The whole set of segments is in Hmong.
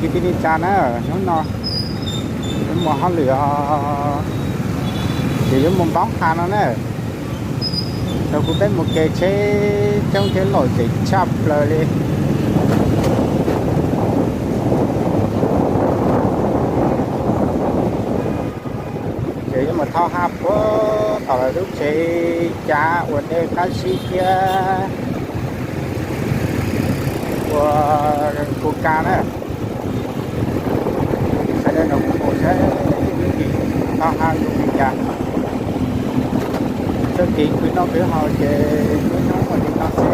Kwv tij neej tsa na, hnub no yuav mus hauj lwm os, ces yuav mus npaub ha no na. Tau kuv peb mus kev tsheb coob thiab lom zem tshaj plaws li. Ces yuav mus thauj ha puag tom lawv lub tsev cav ua dej qab zib thiab ua ku ka na. Sawv daws nrog kuv mus saib ib hnub tim thauj ha zoo li cas. Txoj kev khwv noj khwv haus ces muaj nyob ua li no xwb.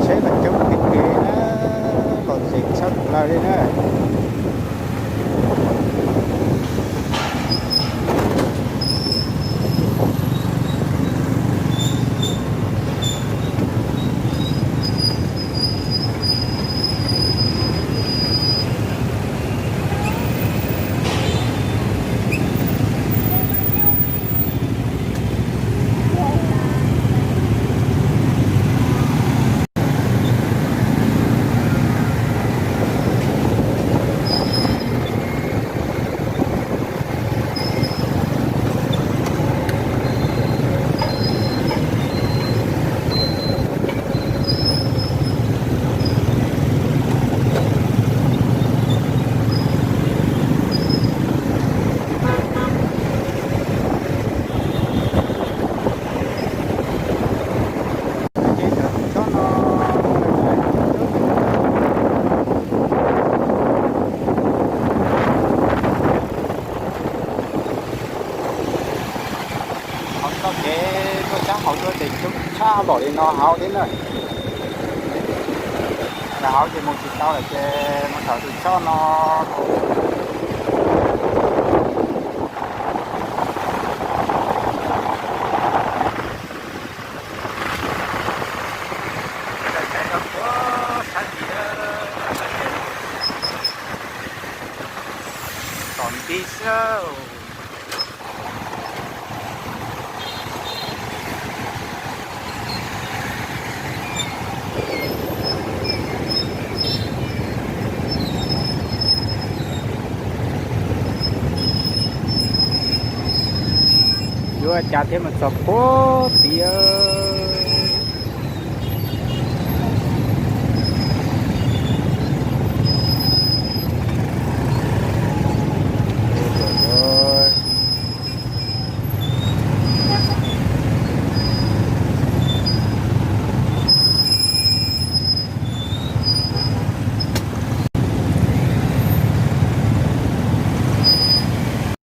Tsheb mas coob tiag tiag na, lom zem tshaj plaws li na. Hauv txoj kev tuaj sab hauv tuaj ces coob tshaj npaum li no hauv thiab na. Hauv ces mus tsis tau lawm ces mus thaum tus choj no. Tom nti xwb. Yuav cas thiaj mus txog puag tid.